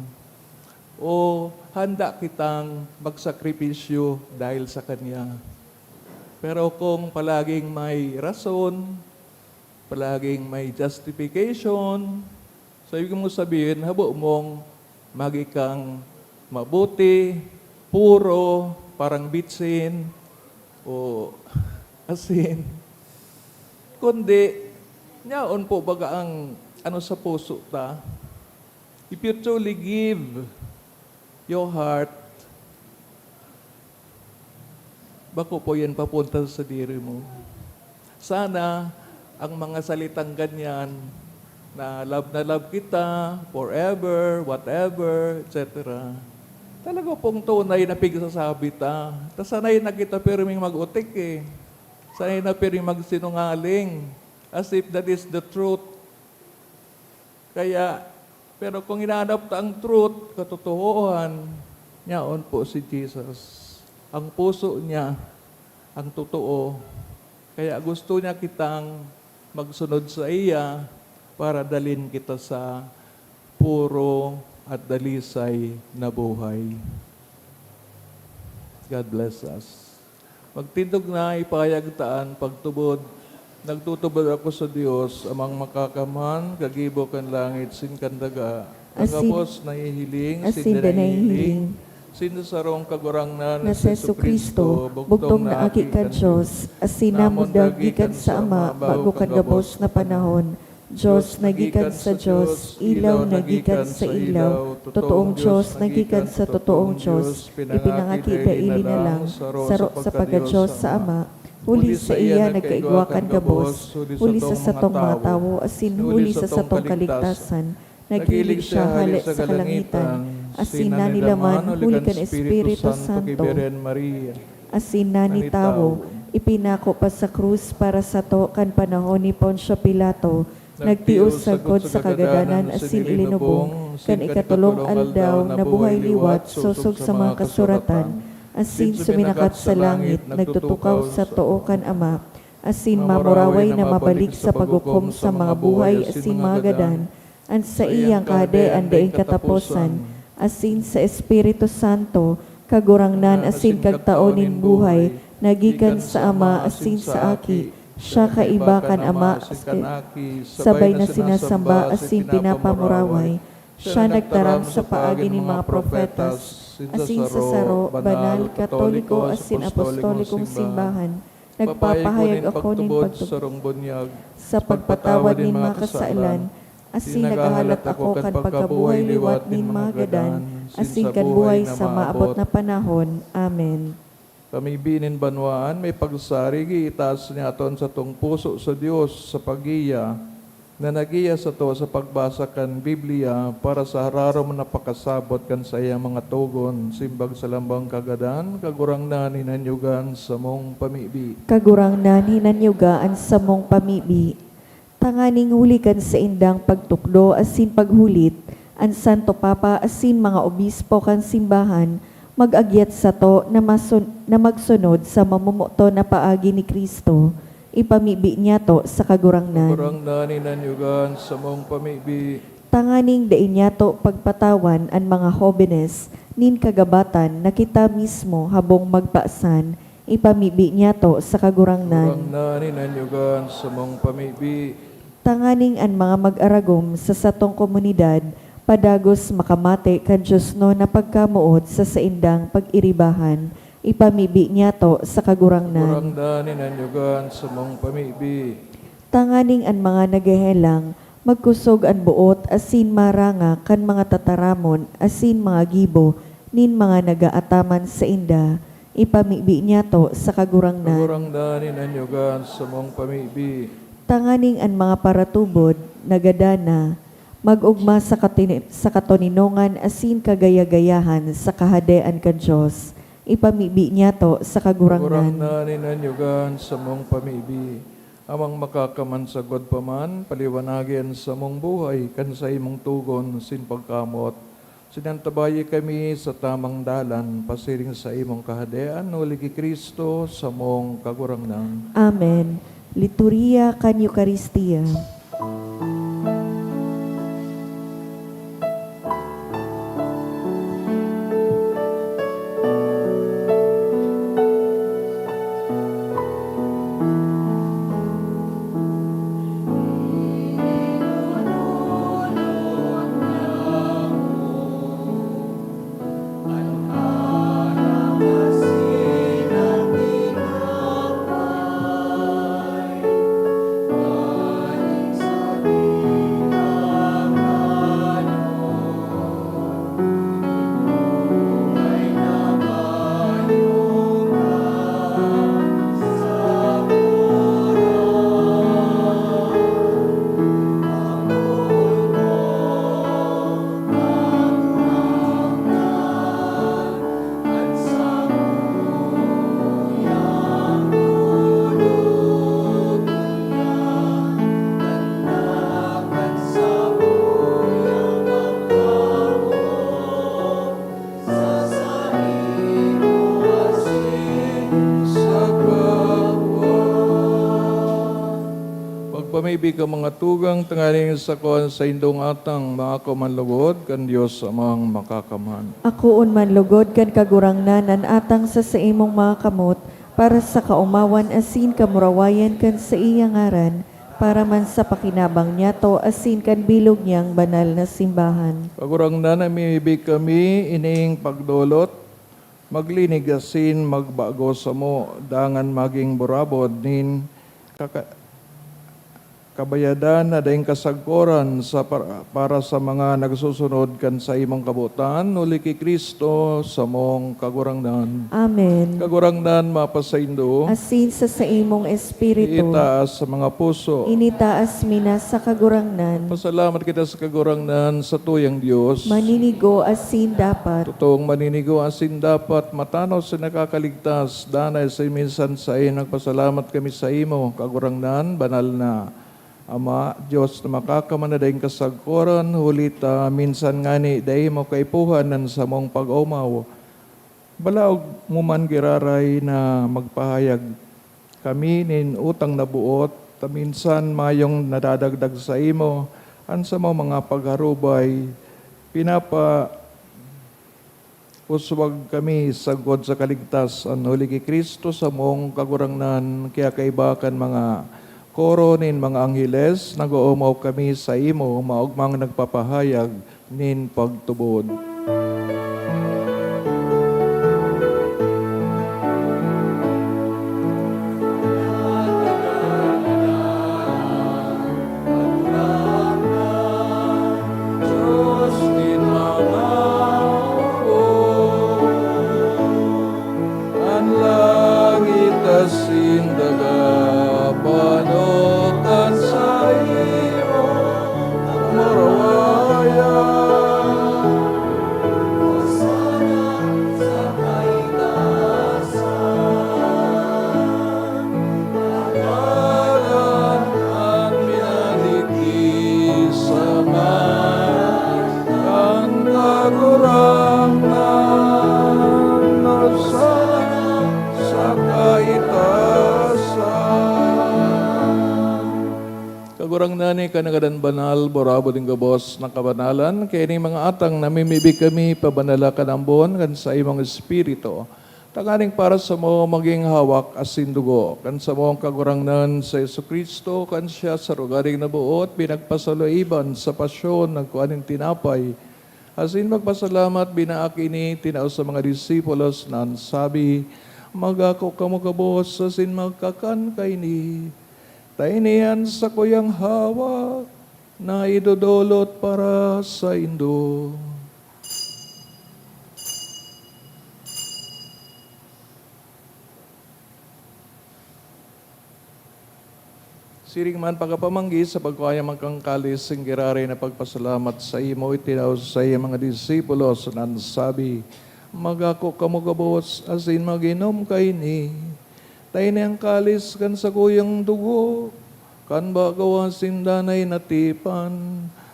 O handa kitang magsakripisyo dahil sa Kanya. Pero kung palaging may rason, palaging may justification, so ibig mo sabihin, habo mong magi kang mabuti, puro, parang bitsin, o asin. Kundi, yaon po baga ang ano sa puso ta. If you truly give your heart, bako po yan papunta sa sadiri mo. Sana ang mga salitang ganyan na love na love kita, forever, whatever, et cetera. Talaga pong tunay na pigsasabi ta. Ta sanay na kita pirming mag-utik eh. Sanay na pirming magsinungaling. As if that is the truth. Kaya, pero kung hinahanap ta ang truth, katotohanan, yaon po si Jesus. Ang puso niya, ang totoo. Kaya gusto niya kitang magsunod sa iya para dalhin kita sa puro at dalisay na buhay. God bless us. Magtindog na, ipahayag ta an pagtubod. Nagtutubod ako sa Dios, Amang Makakamhan, kagibo kan langit asin kan daga. Asin, gabos na hihiling, asin sinda na hihiling, Sinda sarong Kagurangnan na si Jesu-Cristo, bugtong na Aki kan Dios, asin namundag gikan sa Ama bago kan gabos na panahon. Dios na gikan sa Dios, ilaw na gikan sa ilaw, totoong Dios na gikan sa totoong Dios, ipinangaki daili na lang, saro sa pagka-Dios sa Ama. Huli saiya nagkaigwa kan gabos, huli sa satong mga tawo, asin huli sa satong kaligtasan. Naghilig siya hale sa kalangitan, asin nanilaman huli kan Espiritu Santo, asin nanitawo, ipinako pa sa krus para sato kan panahon ni Poncio Pilato, nagtios sagkod sa kagadanan asin ilinubong, kan ikatolong aldaw nabuhay liwat sosog sa mga kasuratan, asin suminakat sa langit, nagtutukaw sa too kan Ama, asin mamuraway na mabalik sa paghukom sa mga buhay asin mga gadan. An saiyang kahadean daing kataposan, asin sa Espiritu Santo, Kagurangnan asin Kagtao nin buhay, na gikan sa Ama asin sa Aki, siya kaiba kan Ama, sabay na sinasamba asin pinapamuraway. Siya nagtaram sa paagi nin mga propetas, asin sa saro, banal, katoliko asin apostolikong simbahan, nagpapahayag ako nin pagtubod sa pagpatawad nin mga kasalan, asin naghahalat ako kan pagkabuhay liwat nin mga gadan, asin kan buhay sa maabot na panahon. Amen. Pamibi nin banwaan, may pagsarigi, itaas niyato an satong puso sa Dios sa paggiya na naggiya sato sa pagbasa kan Biblia para sa hararom na pakasabot kan saiyang mga togon. Simbag sa lambang kagadan, Kagurangnan, hinanyoga an samong pamibi. Kagurangnan, hinanyoga an samong pamibi. Tanganing huli kan saindang pagtukdo asin paghulit, an Santo Papa asin mga obispo kan simbahan mag-agyat sato na masun-, na magsunod sa mamomoton na paagi ni Cristo. Ipamibi niyato sa Kagurangnan. Kagurangnan, hinanyoga an samong pamibi. Tanganing dai niyato pagpatawan an mga hobenes nin kagabatan na kita mismo habong magpasan, ipamibi niyato sa Kagurangnan. Kagurangnan, hinanyoga an samong pamibi. Tanganing an mga mag-aragom sa satong komunidad padagos makamate kan diosnon na pagkamoot sa saindang pag-iribahan, ipamibi niyato sa Kagurangnan. Kagurangnan, hinanyoga an samong pamibi. Tanganing an mga naghehelang magkusog an boot asin maranga kan mga tataramon asin mga gibo nin mga nagaataman sainda, ipamibi niyato sa Kagurangnan. Kagurangnan, hinanyoga an samong pamibi. Tanganing an mga paratubod, nagadan na, mag-ogma sa katini-, sa katoninongan asin kagaya-gayahan sa Kahadean kan Dios, ipamibi niyato sa Kagurangnan. Kagurangnan, hinanyoga an samong pamibi. Amang Makakaman, sagkod pa man, paliwanagi an samong buhay kan saimong togon asin pagkamoot. Sinantabayi kami sa tamang dalan, pasiring sa imong Kahadean, huli ki Cristo, samong Kagurangnan. Amen. Liturhiya kan Eukaristia. Pagpamibi kan mga tugang tanganing sakon sa indong atang, mga kaman lugod kan Dios Amang Makakaman. Akoon man lugod kan Kagurangnan an atang sa saimong mga kamot, para sa kaomawan asin kamurawayan kan saiyang ngaran, Para man sa pakinabang niyato asin kan bilog niyang banal na simbahan. Kagurangnan, namimibi kami ining pagdolot, maglinig asin magbago samo, dangan magin burabod nin kaka-, kabayadan na daing kasagkoran sa par-, para sa mga nagsusunod kan saimong kabotan, huli ki Cristo, samong Kagurangnan. Amen. Kagurangnan, mapasaindo. Asin sa saimong espiritu. Itaas sa mga puso. Initaas mi na sa Kagurangnan. Pasalamat kita sa Kagurangnan, sa tuyang Dios. Maninigo asin dapat. Totoong maninigo asin dapat, matanos na nakakaligtas, danay sa minsan saen nagpasalamat kami saimo, Kagurangnan, banal na Ama, Dios na makakamana daing kasagkoran, huli ta minsan ngani dai mo kaipuhan an samong pag-omaw. Balaog mo man giraray na magpahayag kami nin utang na boot, ta minsan mayong nadadagdag saimo an samong mga pagharubay. Pinapa-, uswag kami sagkod sa kaligtasan, huli ki Cristo samong Kagurangnan, kaya kaiba kan mga koro nin mga angheles, nag-oomaw kami saimo, maogmang nagpapahayag nin pagtubod. Dios nin mga opo, an langit asin daga, pano kan saimo kamurawayan. Hosana sa kaitaasan. Ngaran an minadigdi sa ngaran kan Kagurangnan, Hosana sa kaitaasan. Kagurangnan, ika na ngadan banal, burabod nin gabos na kabanalan, kaya ning mga atang namimibi kami, pabanala kan ambon kan saimong Espiritu, tanganing para samo magin hawak asin dugo kan samong Kagurangnan si Jesu-Cristo, kan siya sa rogaring naboot, pinagpasaloiban sa pasyon, nagkua nin tinapay, asin magpasalamat, binaak ini, tinao sa mga disipulos na an sabi, "Magako kamo gabos asin magkakan kaini. Ta ini an sakuyang hawak na idodolot para saindo." Siring man pagkapamanggi, sa pagkua niya man kan kalis, nin giraray na pagpasalamat saimo, itinao sa saiyang mga disipulos, na an sabi, "Magako kamo gabos, asin mag-inom kaini. Ta ini an kalis kan sakuyang dugo kan bagaw asin danay na tipan,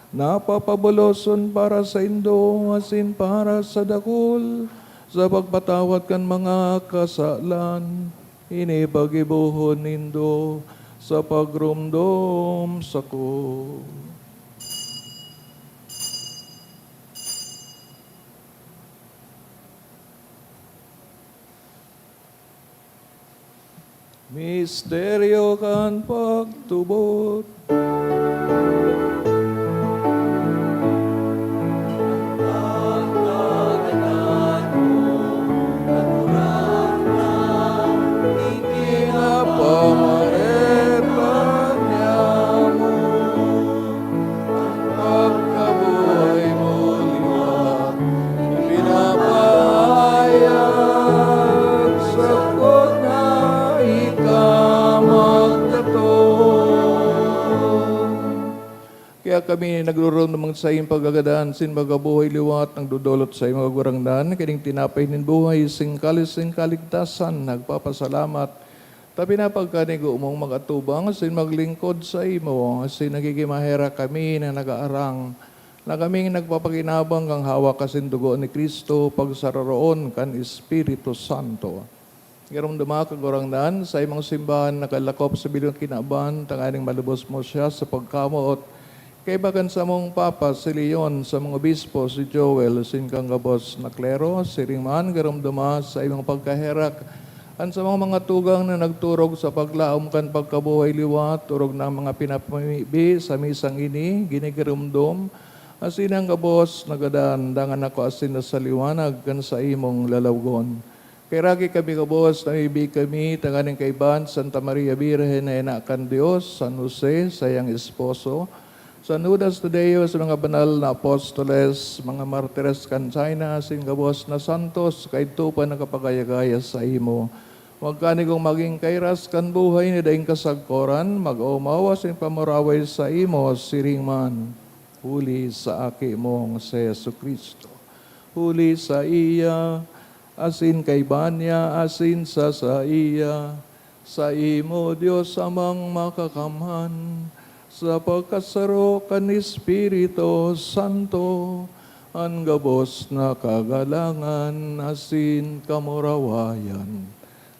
na papaboloson para saindo asin para sa dakul, sa pagpatawad kan mga kasalan. Ini paggibohon nindo sa pagromdom sako." Misteryo kan pagtubod. Pagkagadan mo, Kagurangnan, ipinapamareta niamo. An pagkabuhay mo liwat, ipinapahayag sagkod na ika magdatong. Kaya kami nagdodolot sa saimong pagkagadan asin pagkabuhay liwat, nagdodolot saimo, Kagurangnan, kining tinapay nin buhay, asin kalis nin kaligtasan, nagpapasalamat ta pinapagkanigo mong mag-atubang asin maglingkod saimo, asin naghihimaherak kami na nag-aarang na kaming nagpapakinabang kan hawak asin dugo ni Cristo, pagsararoon kan Espiritu Santo. Giromdoma, Kagurangnan, saimong simbahan nakalakop sa bilog na kinaban, tanganing malubos mo siya sa pagkamoot, kaiba kan samong Papa, si Leon, samong Obispo, si Joel, asin kan gabos na klero. Siring man, giromdoma saimong pagkaherak An samong mga tugang na nagturog sa paglaom kan pagkabuhay liwat, orog na mga pinapamibi sa misang ini, ginigiromdom, asin an gabos nagadan, dangan ako asin na sa liwanag kan saimong lalawgon. Kairagi kami gabos, namibi kami, tanganing kaiba an Santa Maria Birhen na ina kan Dios, San Jose, sayang esposo, San Judas Tadeo, sa mga banal na apostoles, mga martires kan China, asin gabos na santos, kaidto pa nakapagaya-gaya saimo. Magkanigong magin kairas kan buhay na daing kasagkoran, mag-omaw asin pamuraway saimo, siring man, huli sa Aki mong si Jesu-Cristo. Huli sa iya, asin kaiba niya, asin sa saiya, saimo, Dios Amang Makakamhan, sa pagkasaro kan Espiritu Santo, an gabos na kagalangan asin kamurawayan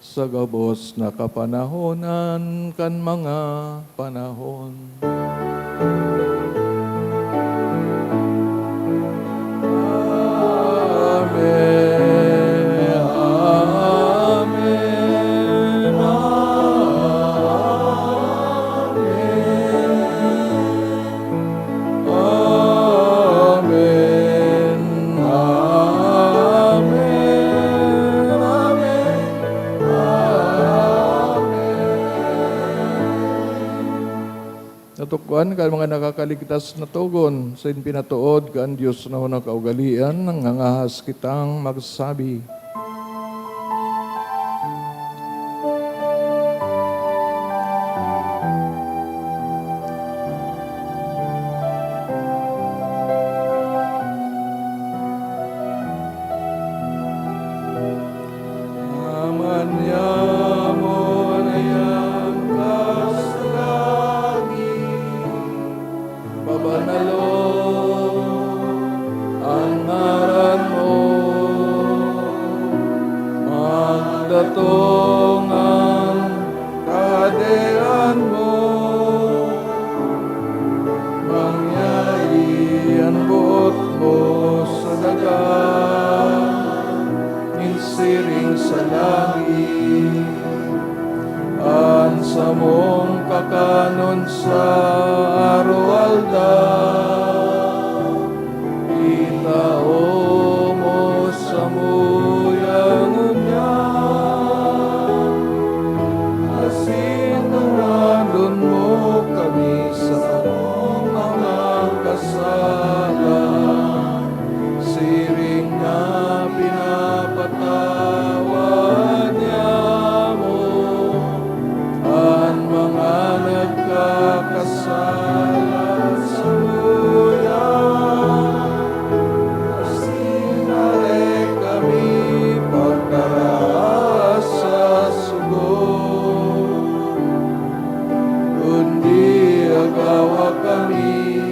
sa gabos na kapanahonan kan mga panahon. Amen. Amen. Amen. Amen. Amen. Amen. Amen. Natukwan kan mga nakakaligtas na togon, sa pinatood kan Dios na kaugalian, nangangahas kitang magsabi. Aman niya mo na yan kasalagi, pabanalon an ngaran mo, magdatong an Kahadean mo, mangyari an boot mo sa daga, nin siring sa langit. An samong kakanon sa aroaldaw, itao mo samuya ngunyan, asin tangadon mo kami sa samong mga kasalan, siring na pinapatawad niamo an mga nagkakasala samuya, asin dai kami pagkaraas sa sugot, kundi agawa kami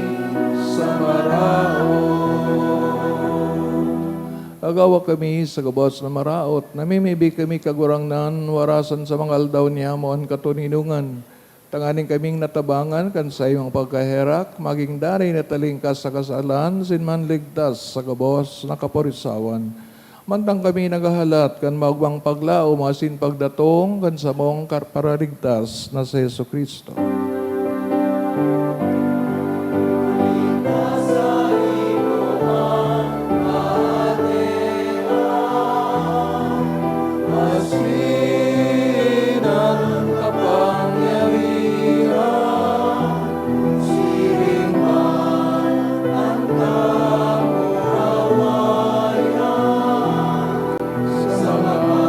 sa maraot. Agawa kami sa gabos na maraot, namimibi kami, Kagurangnan, warasan sa mga aldaw niamo an katoninongan, tanganing kaming natabangan kan saimong pagkaherak, magin danay na talingkas sa kasalan, asin manligtas sa gabos na kaporisawan. Mantang kami naghahalat kan maogmang paglaom asin pagdatong kan samong kar-, Paraligtas na si Jesu-Cristo. Asin an kapangyarihan, siring man an kamurawayan sa mga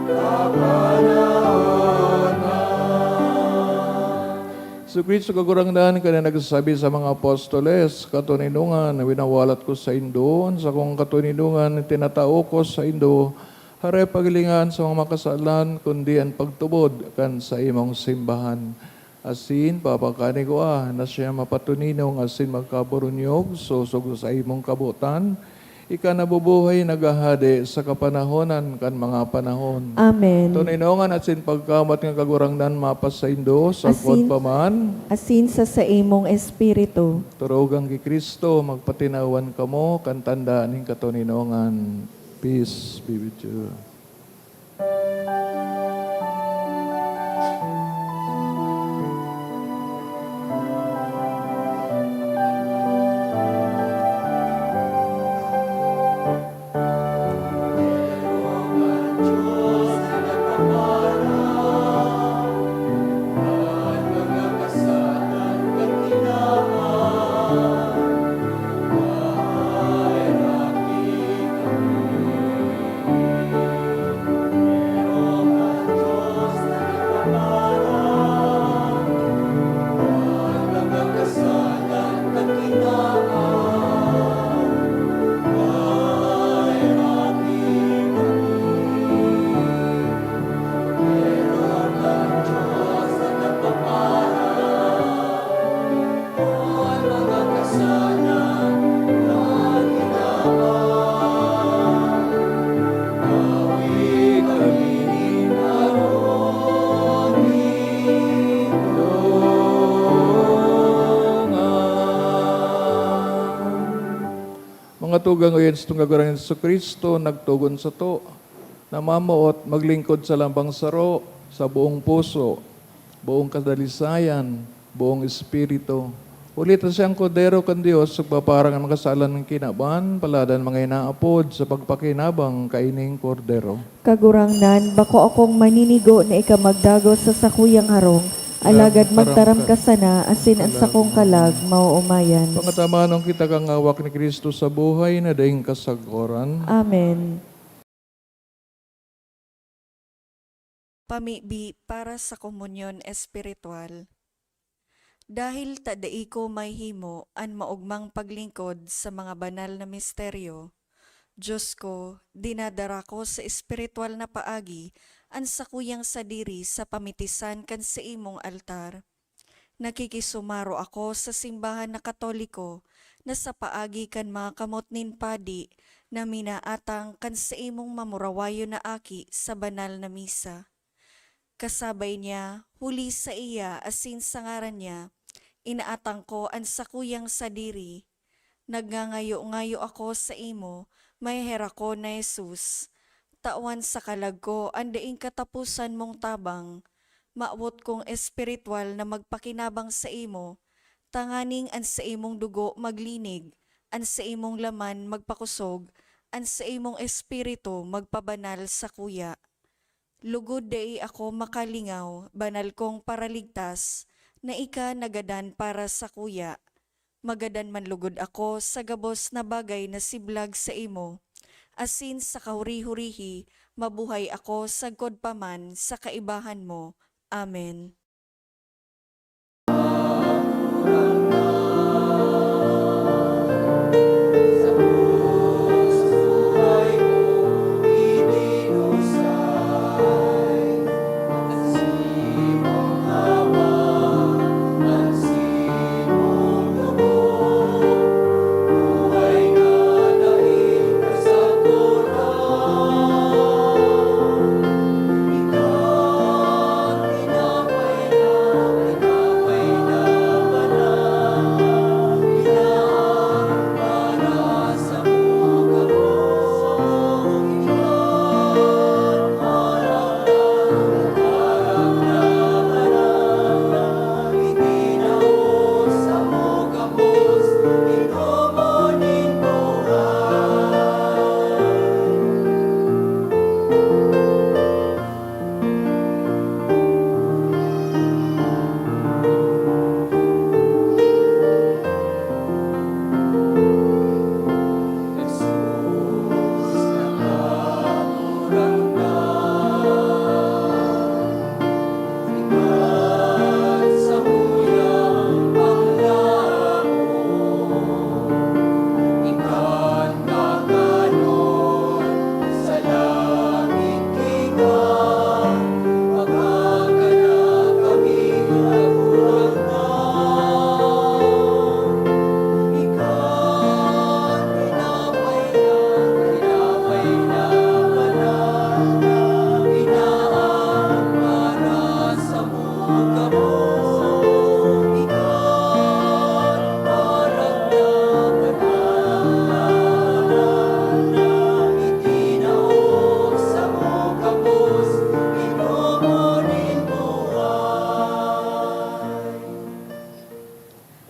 kapanahonan. Jesu-Cristo, Kagurangnan, kan nagsabi sa mga apostoles, "Katoninongan winawalat ko saindo, an sakong katoninongan itinatao ko saindo, hare paghilinga an samong mga kasalan, kundi an pagtubod kan saimong simbahan." Asin papakanigoa na siya mapatoninong asin magkaburunyog sosog sa saimong kabotan, ika nabubuhay, naghahade sa kapanahonan kan mga panahon. Amen. Toninongan asin pagkamat nga Kagurangnan mapasaindo, sagkod Asin, pa man. Asin sa saimong espiritu. Turugang ki Cristo, magpatinawan kamo kan tanda nin katoninongan. Peace be with you. Mga tugang, oyan sa Kagurangnan Jesu-Cristo, nagtugon sato, na mamoot maglingkod sa lambang saro, sa buong puso, buong kadalisayan, buong espiritu. Huli ta siyang Kordero kan Dios, nagpaparang an mga kasalan ng kinaban, paladan mga inaapod sa pagpakinabang kaining Kordero. Kagurangnan, bako akong maninigo na ika magdagos sa sakuyang harong, alagad magtaram ka sana, asin an sakong kalag maoomayan. Pangatamanong kita kan ngawak ni Cristo sa buhay na daing kasagoran. Amen. Pamibi para sa komunyon espiritual. Dahil ta dai ko mahimo an maogmang paglingkod sa mga banal na misteryo, Diyos ko, dinadara ko sa espiritual na paagi an sakuyang sadiri sa pamitisan kan saimong altar. Nakikisumaro ako sa simbahan na Katoliko na sa paagi kan mga kamot nin padi na minaatang kan saimong mamurawayon na aki sa banal na misa. Kasabay niya, huli saiya asin sa ngaran niya, inaatang ko an sakuyang sadiri. Nagngangayo-ngayo ako saimo, maheherakon na Jesus. Tawan sa kalag ko an daing kataposan mong tabang. Mawot kong espiritual na magpakinabang saimo, tanganing an saimong dugo maglinig, an saimong laman magpakosog, an saimong espiritu magpabanal sakuya. Lugod dai ako makalingaw, banal kong Paraligtas, na ika nagadan para sakuya. Magadan man lugod ako sa gabos na bagay na siblag saimo, asin sa kahuri-hurihi mabuhay ako sagkod pa man sa kaibahan mo. Amen.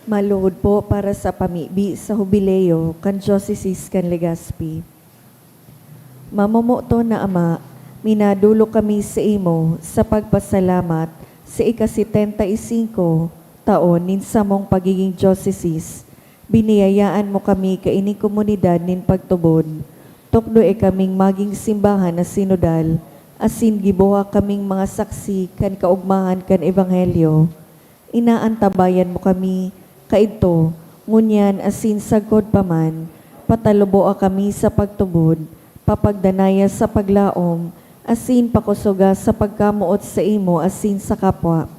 Maluhod po para sa pamibi sa Hubileo kan Diocese kan Legazpi. Mamomoton na Ama, minadolok kami sa imo sa pagpasalamat sa ika-setenta y singko taon nin samong pagiging diocese. Biniyayaan mo kami kaining komunidad nin pagtubod. Tukdoe kaming magin simbahan na sinodal, asin giboha kaming mga saksi kan kaogmahan kan Ebanghelyo. Inaantabayan mo kami kaidto, ngunyan asin sagkod pa man, pataluboa kami sa pagtubod, papagdanaya sa paglaom, asin pakosoga sa pagkamoot saimo asin sa kapwa.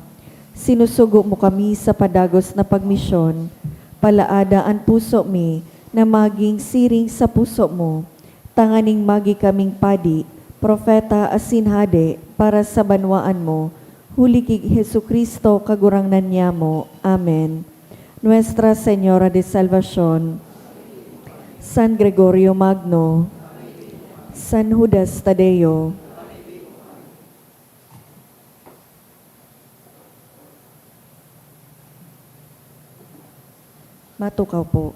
Sinusugo mo kami sa padagos na pagmisyon. Palaada an puso mi na magin siring sa puso mo, tanganing magi kaming padi, propeta asin hade para sa banwaan mo, huli ki Jesu-Cristo, Kagurangnan nyamo. Amen. Nuestra Señora de Salvacion. San Gregorio Magno, San Judas Tadeo. Matukaw po.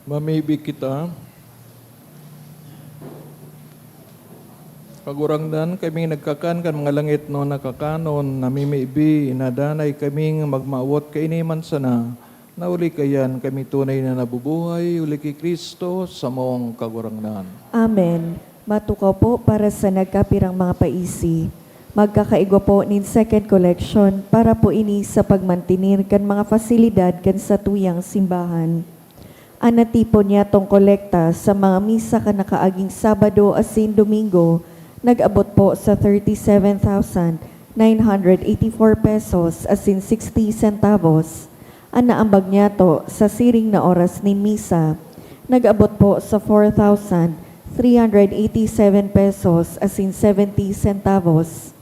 Mamibi kita. Kagurangnan, kami nagkakan kan mga langit no nakakanon, namimibi, inadanay kaming magmawot kaini man sana, na huli kaiyan kami tunay na nabubuhay, huli ki Cristo, samong Kagurangnan. Amen. Matukaw po para sa nagkapirang mga paisi. Magkakaigwa po nin second collection para po ini sa pagmantener kan mga fasilidad kan satuyang simbahan. An natipon niyatong kolekta sa mga misa kan nakaaging Sabado asin Domingo nag-abot po sa thirty-seven thousand nine hundred eighty-four pesos asin sixty centavos. An naambag niyato sa siring na oras nin misa nag-abot po sa four thousand three hundred eighty-seven pesos asin seventy centavos.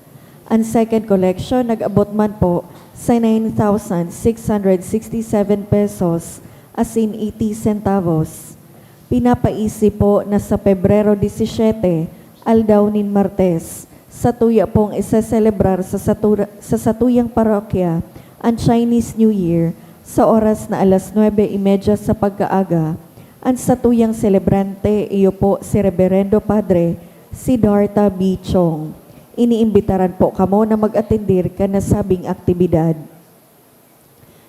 An second collection nag-abot man po sa nine thousand six hundred sixty-seven pesos asin eighty centavos. Pinapaisi po na sa Pebrero disisiete, aldaw nin Martes, satuya pong iseselebrar sa satura-, sa satuyang parokya an Chinese New Year sa oras na alas nuebe y media sa pagkaaga. An satuyang selebrante iyo po si Reberendo Padre Siddhartha B. Chong. Iniimbitaran po kamo na mag-atender kan nasabing aktibidad.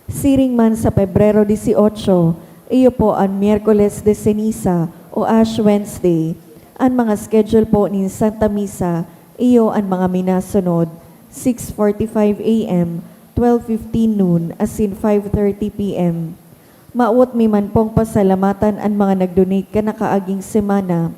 Siring man sa Pebrero dieciocho, iyo po an Miyerkules de Ceniza o Ash Wednesday. An mga schedule po nin Santa Misa, iyo an mga minasunod, six forty-five A M, twelve fifteen noon, asin five thirty P M. Mawot mi man pong pasalamatan an mga nag-donate kan nakaaging semana.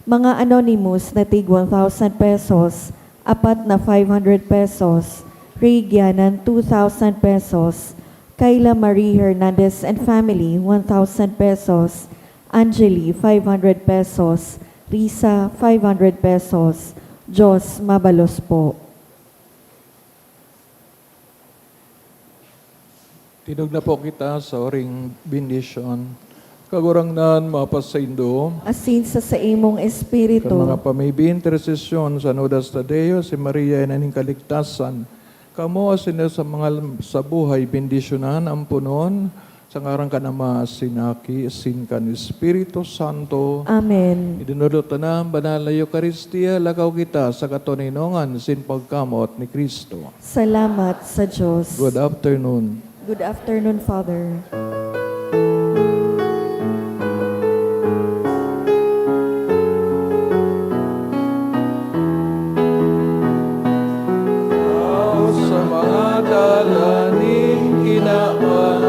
Mga anonymous na tig one thousand pesos, apat na five hundred pesos, Ray Gianan, two thousand pesos, Kayla Marie Hernandez and family, one thousand pesos, Angeli, five hundred pesos, Risa, five hundred pesos. Diyos mabalos po. Tingog na po kita sa oring bendisyon. Kagurangnan, mapasaindo. Asin sa saimong espiritu. Kan mga pamibi, intersesyon San Judas Tadeo, si Maria ina nin kaligtasan, kamo asin sa mga sa buhay, bendisyonan amponon, sa ngaran kan Ama, asin Aki, asin kan Espiritu Santo. Amen. Idinulot na ang banal na Eukaristia, lakaw kita sa katoninongan sin pagkamoot ni Cristo. Salamat sa Diyos. Good afternoon. Good afternoon, Father. Sa mga dalan nin kinaban,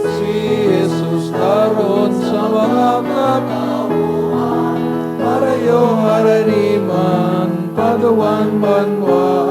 si Jesus taron sa mga katawohan, parayo harani man, paduwang banwa